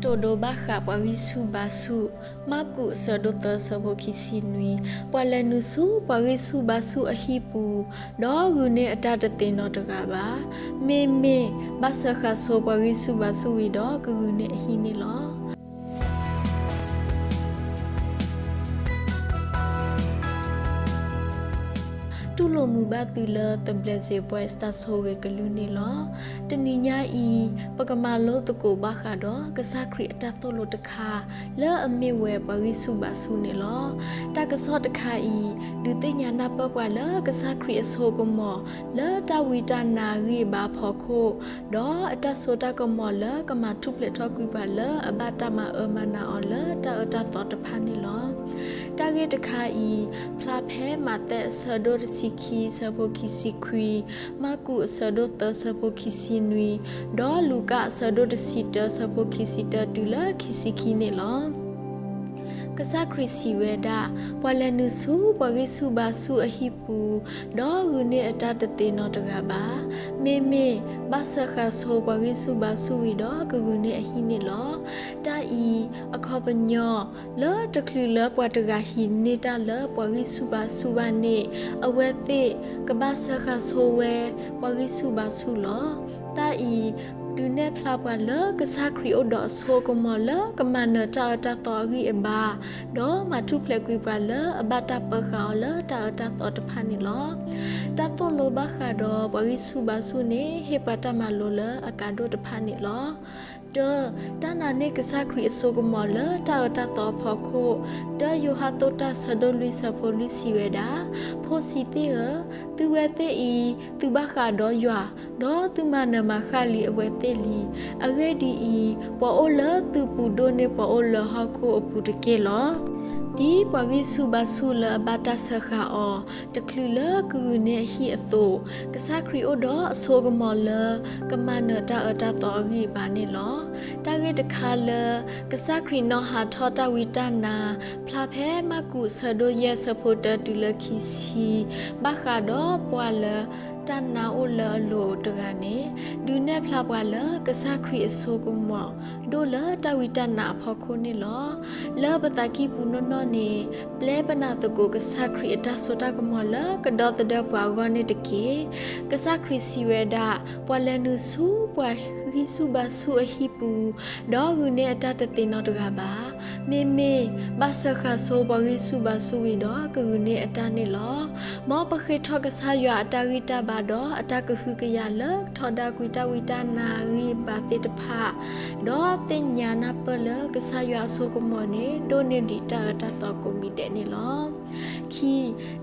တၢ်သိၣ်လိဘၣ်ဃးပှၤဂံၢ်ဆူၣ်ဘါဆူၣ်. မၢ်ကူးအဆၢဒိၣ်သၢဆၢဖိခံဆံနွံ, ပှၤလဲၤနုာ်ဆူပှၤဂံၢ်ဆူၣ်ဘါဆူၣ်အဟံၣ်ပူၤ, ဒီးဂုာ်န့ၢ်အတၢ်တသ့နီတဂၤဘၣ်. မ့မ့ၢ်ဘၣ်စၢဃာ်ဆိပှၤဂံၢ်ဆူၣ်ဘါဆူၣ်ဝံၤဒီးကဂုာ်န့ၢ်အဟံၣ်န့ၣ်လီၤ. တူၢ်လိာ်မုာ်ဘၣ်သုလၢ The Blessed Voice တၢ်ဆိၣ်ဂ့ၤကလုၢ်န့ၣ်လီၤ. တနံၤညါအံၤ ပကမၤလိသကိးဘၣ်ဃးဒီးကစၢ်ခရံာ်အတၢ်သိၣ်လိတခါ လၢအမ့ၢ်ဝဲပှၤဂံၢ်ဆူၣ်ဘါဆူၣ်န့ၣ်လီၤ. တၢ်ကစီၣ်တခါအံၤ ဒုးသ့ၣ်ညါနၢ်ပၢၢ်ပှၤလၢကစၢ်ခရံာ်အစိကမီၤ လၢတၢ်ဝံတၢ်နါအဂံၢ်အဘါအဖီခိၣ်, ဒီးအတၢ်စိတၢ်ကမီၤလၢကမၤထူၣ်ဖျဲးထီၣ်ကွံာ်ပှၤလၢအဘၣ်တၢ်မၤအၢမၤနးအီၤလၢတၢ်အၢတၢ်သီတဖၣ်န့ၣ်လီၤ. တၢ်ဂ့ၢ်တခါအံၤ ဖျါဖဲမးသဲအဆၢဒိၣ်တဆံခံဆၢဖိခံဆံခွံ, မၢ်ကူးအဆၢဒိၣ်သၢဆၢဖိခံဆံနွံ, ဒီးလူၤကၣ်အဆၢဒိၣ်တဆံတၢဆၢဖိခံဆံတၢတုၤလၢခံဆံခံန့ၣ်လီၤ. ကစၢ်ခရံာ်စံးဝဲဒၣ်, ပှၤလဲၤနုာ်ဆူပှၤဂံၢ်ဆူၣ်ဘါဆူၣ်အဟံၣ်ပူၤ, ဒီးဂုာ်န့ၢ်အတၢ်တသ့နီတဂၤဘၣ်. မ့မ့ၢ်ဘၣ်စၢဃာ်ဆိပှၤဂံၢ်ဆူၣ်ဘါဆူၣ်ဝံၤဒီးကဂုာ်န့ၢ်အဟံၣ်န့ၣ်လီၤ. တၢ်အံၤအခီပညီ လၢတချုးလၢပှၤတဂၤဟံးန့ၢ်တၢ်လၢပှၤဂံၢ်ဆူၣ်ဘါဆူၣ်ဘၣ်န့ၣ် အဝဲသ့ၣ်ကဘၣ်စၢဃာ်ဆိဝဲပှၤဂံၢ်ဆူၣ်ဘါဆူၣ်လီၤ. တၢ်အံၤ ဒုးနဲၣ်ဖျါပှၤလၢကစၢ်ခရံာ်အိၣ်ဒီးအစိကမီၤလၢကမၤနၢၤတၢ်အၢတၢ်သီအဂံၢ်အဘါ, ဒီးမၤထူၣ်ဖျဲးကွံာ်ပှၤလၢအဘၣ်တၢ်ပၢဃာ်အီၤလၢတၢ်အၢတၢ်သီတဖၣ်န့ၣ်လီၤ. တၢ်သိၣ်လိဘၣ်ဃးဒီးပှၤဂံၢ်ဆူၣ်ဘါဆူၣ်န့ၣ် ဟ့ၣ်ပှၤတၢ်မၤလိလၢအကါဒိၣ်တဖၣ်န့ၣ်လီၤ. တၢ, တၢ်နာ်န့ၢ်ကစၢ်ခရံာ်အစိကမီၤလၢတၢ်အၢတၢ်သီအဖီခိၣ်, တၢယိၤဟၣ်အဆၢဒိၣ်လွံၢ်ဆၢဖိလွံၢ်စံးဝဲဒၣ်, ဖိဆံးသ့ၣ်ဧၢ, သုဝဲသ့ၣ်အံၤ သုဘၣ်ဃးဒီးယွၤ, ဒီးသုမၤနၢၤမၤဃၣ်လံအဝဲသ့ၣ်လံ. အဂ့ၢ်ဒ်အံၤ, ပှၤအိၣ်လၢသုပူၤဒိၣ်န့ၢ်ပှၤအိၣ်လၢဟီၣ်ခိၣ်အပူၤတက့ၢ်လီၤ. ဒ်ပှၤဂံၢ်ဆူၣ်ဘါဆူၣ်လၢအဘၣ်တၢ်စၢဃာ်အီၤ တချုးလၢကဂုာ်န့ၢ်အဟံၣ်အသိး, ကစၢ်ခရံာ်အိၣ်ဒီးအစိကမီၤလၢကမၤနၢၤတၢ်အၢတၢ်သီအဂံၢ်အဘါန့ၣ်လီၤ. တၢ်ဂ့ၢ်တခါလၢ ကစၢ်ခရံာ်နီၣ်ဟးထီၣ်တၢ်ဝံတၢ်နါ ဖျါဖဲမၢ်ကူးအဆၢဒိၣ်ယဲၢ်ဆၢဖိတၢတုၤလၢခံဆံ, ဘၣ်ဃးဒီးပှၤလၢတၢ်နါအိၣ်လၢအလိၤတဂၤန့ၣ် ဒုးနဲၣ်ဖျါပှၤလၢကစၢ်ခရံာ်အစိကမီၤ ဒိၣ်လၢတၢ်ဝံတၢ်နါအဖီခိၣ်န့ၣ်လီၤ. လၢပသးကံၢ်ပူၤနီၢ်နီၢ်န့ၣ် ပျဲပနာ်သကိးကစၢ်ခရံာ်အတၢ်စိတၢ်ကမီၤလၢကဒီသဒၢပှၤအဂီၢ်န့ၣ်တက့ၢ်. ကစၢ်ခရံာ်စံးဝဲဒၣ်, ပှၤလဲၤနုာ်ဆူပှၤဂံၢ်ဆူၣ်ဘါဆူၣ်အဟံၣ်ပူၤ, ဒီးဂုာ်န့ၢ်အတၢ်တသ့နီတဂၤဘၣ်. မ့မ့ၢ်ဘၣ်စၢဃာ်ဆိပှၤဂံၢ်ဆူၣ်ဘါဆူၣ်ဝံၤဒီးကဂုာ်န့ၢ်အတၢ်န့ၣ်လီၤ. မ်ပဃ့ထီၣ်ကစၢ်ယွၤအတၢ်ဂံၢ်တၢ်ဘါဒီးအတၢ်ကဟုကယာ်လၢထီဒါကွံာ်တၢ်ဝံတၢ်နါအဂံၢ်အဘါသ့ၣ်တဖၣ်, ဒီးသ့ၣ်ညါနၢ်ပၢၢ်လၢကစၢ်ယွၤအစိကမီၤန့ၣ် ဒိၣ်န့ၢ်ဒံးတၢ်အၢတၢ်သီကိးမံၤဒဲးန့ၣ်လီၤ. ခံ,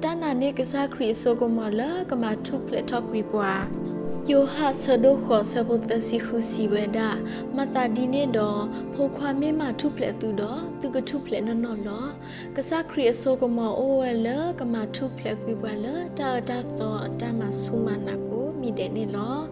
တၢ်နာ်န့ၢ်ကစၢ်ခရံာ်အစိကမီၤလၢကမၤထူၣ်ဖျဲးထီၣ်ကွံာ်ပှၤ. ယိၤဟၣ်ဆၢဒိၣ်ဃိးဆၢဖိသၢဆံဃုစံးဝဲဒၣ်, မၤသးဒ်န့ၣ်ဒီး, ဖိခွါမ့ၢ်မၤထူၣ်ဖျဲးသုဒီး, သုကထူၣ်ဖျဲးနီၢ်နီၢ်လီၤ. ကစၢ်ခရံာ်အစိကမီၤအိၣ်ဝဲလၢကမၤထူၣ်ဖျဲးကွံာ်ပှၤလၢတၢ်အၢတၢ်သီအတၢ်မၤဆူၣ်မၤနးကိးမံၤဒဲးန့ၣ်လီၤ.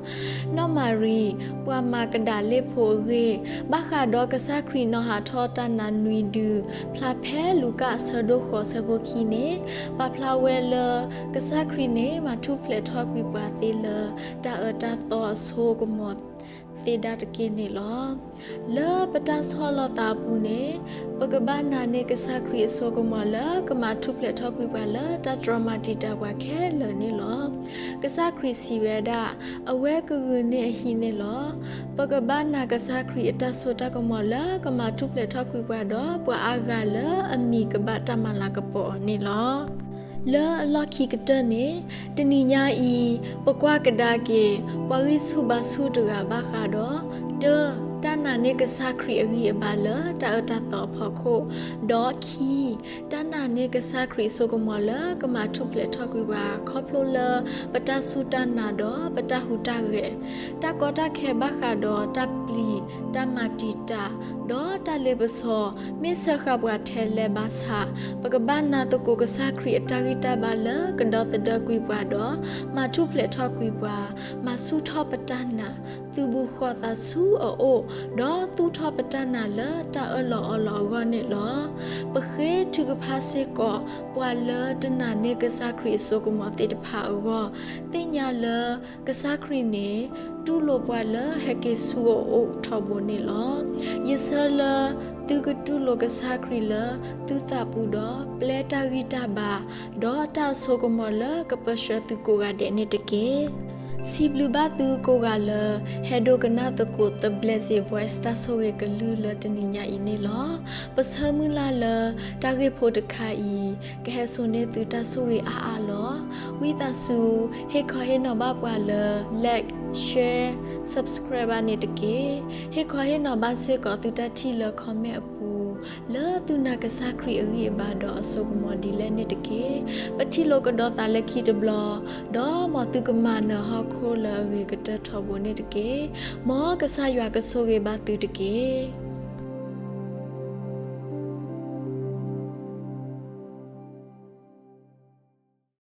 နီၢ်မၤရံ, ပှၤမၤကဒၤလ့ၣ်ဖိအဂ့ၢ်, ဘၣ်ဃးဒီးကစၢ်ခရံာ်နီၣ်ဟးထီၣ်တၢ်နါနွံဒု, ဖျါဖဲလူၤကၣ်အဆၢဒိၣ်ဃိးဆၢဖိခံန့ၣ်, ပာ်ဖျါဝဲလၢ ကစၢ်ခရံာ်န့ၣ် မၤထူၣ်ဖျဲးထီၣ်ကွံာ်ပှၤသ့လၢ တၢ်အၢတၢ်သီအစိကမီၤသ့ဒၣ်တက့ၢ်န့ၣ်လီၤ. လၢပတၢ်ဆီၣ်လီၤသးအပူၤန့ၣ်, ပကဘၣ်နာ်န့ၢ်ကစၢ်ခရံာ်အစိကမီၤလၢကမၤထူၣ်ဖျဲးထီၣ်ကွံာ်ပှၤလၢတၢ်တြီမၤတံာ်တာ်ပှၤခဲလၢာ်န့ၣ်လီၤ. ကစၢ်ခရံာ်စံးဝဲဒၣ်, အဝဲကဂုာ်န့ၢ်အဟံၣ်န့ၣ်လီၤ. ပကဘၣ်နာ်ကစၢ်ခရံာ်အတၢ်စိတၢ်ကမီၤလၢကမၤထူၣ်ဖျဲးထီၣ်ကွံာ်ပှၤဒီးပှၤအါဂၤလၢအမံၤကဘၣ်တၢ်မၤလၤကပီၤအီၤန့ၣ်လီၤ. လၢအလီၢ်ခံကတၢၢ်န့ၣ်, တနံၤညါအံၤ, ပကွၢ်ကဒါက့ၤ ပှၤဂံၢ်ဆူၣ်ဘါဆူၣ်တဂၤဘၣ်ဃးဒီး, တၢ, တၢ်နာ်န့ၢ်ကစၢ်ခရံာ်အဂံၢ်အဘါလၢတၢ်အၢတၢ်သီအဖီခိၣ်, ဒီးခံ, တၢ်နာ်န့ၢ်ကစၢ်ခရံာ်အစိကမီၤလၢကမၤထူၣ်ဖျဲးထီၣ်ကွံာ်ပှၤ ခီဖျိလၢပတၢ်စူၢ်တၢ်နာ်ဒီးပတၢ်ဟူးတၢ်ဂဲၤ, တၢ်ကီတၢ်ခဲဘၣ်ဃးဒီးတၢ်ပျံၤ, တၢ်မၤတံာ်တာ်, ဒီးတၢ်လ့ပစီ, မ့ၢ်စၢဃာ်ပှၤထဲလဲၣ်ဘၣ်ဆၣ်, ပကဘၣ်နာ်သကိးကစၢ်ခရံာ်အတၢ်ဂံၢ်တၢ်ဘါလၢကဒီသဒၢကွံာ်ပှၤဒီး မၤထူၣ်ဖျဲးထီၣ်ကွံာ်ပှၤ, မၤဆူၣ်ထီၣ်ပတၢ်နာ်, သုးဘူးဃီၤသးဆူအအိၣ်, ဒီးသူၣ်ထီၣ်ပတၢ်နာ်လၢတၢ်အၢၣ်လီၤအီလီၤအဂီၢ်န့ၣ်လီၤ. ပဃ့ထုကဖၣ်စ့ၢ်ကီး ပှၤလၢတနာ်န့ၢ်ကစၢ်ခရံာ်အစိကမီၤသ့ၣ်တဖၣ်အဂီၢ်, သ့ၣ်ညါလၢကစၢ်ခရံာ်န့ၣ် တူၢ်လိာ်ပှၤလၢဟဲက့ၤဆူအအိၣ်ထီဘိန့ၣ်လီၤ. ယဆၢလၢသုကတူၢ်လိာ်ကစၢ်ခရံာ်လၢသုသးပူၤဒီး ပျဲတၢ်ဂံၢ်တၢ်ဘါ ဒီးတၢ်အစိကမီၤလၢကပၢဆှၢသုကိးဂၤဒဲးန့ၣ်တက့ၢ်. စံးဘျုးဘၣ်သုကိးဂၤလၢ ဟဲဒိကနၣ်သကိး The Blessed Voice တၢ်ဆိၣ်ဂ့ၤကလုၢ်လၢတနံၤညါအံၤန့ၣ်လီၤ. ပဆၢမုၢ်လၢ်လၢတၢ်ဂ့ၢ်ဖိတခါအံၤ ကဟဲစိာ်န့ၢ်သုတၢ်ဆိၣ်ဂ့ၤအါအါလီၤ. ဝံသးစူၤ ဟ့ၣ်ခီဟ့ၣ်နီၤဘၣ်ပှၤလၢ like, share, subscribe ဘၣ်န့ၣ်တက့ၢ်. ဟ့ၣ်ခီဟ့ၣ်နီၤဘၣ်စ့ၢ်ကီးသုတၢ်ထံၣ်လၢ comment အပူၤ လၢသုနာ်ကစၢ်ခရံာ်အဂံၢ်အဘါဒီးအစိကမီၤဒ်လဲၣ်န့ၣ်တက့ၢ်. ပထံၣ်လိာ်ကဒီးသးလၢခံတဘျီ, ဒီးမ်သုကမၤနၢၤဟီၣ်ခိၣ်လၢအဂ့ၤကတၢၢ်ထီဘိန့ၣ်တက့ၢ်. မ်ကစၢ်ယွၤကဆိၣ်ဂ့ၤဘၣ်သုတက့ၢ်.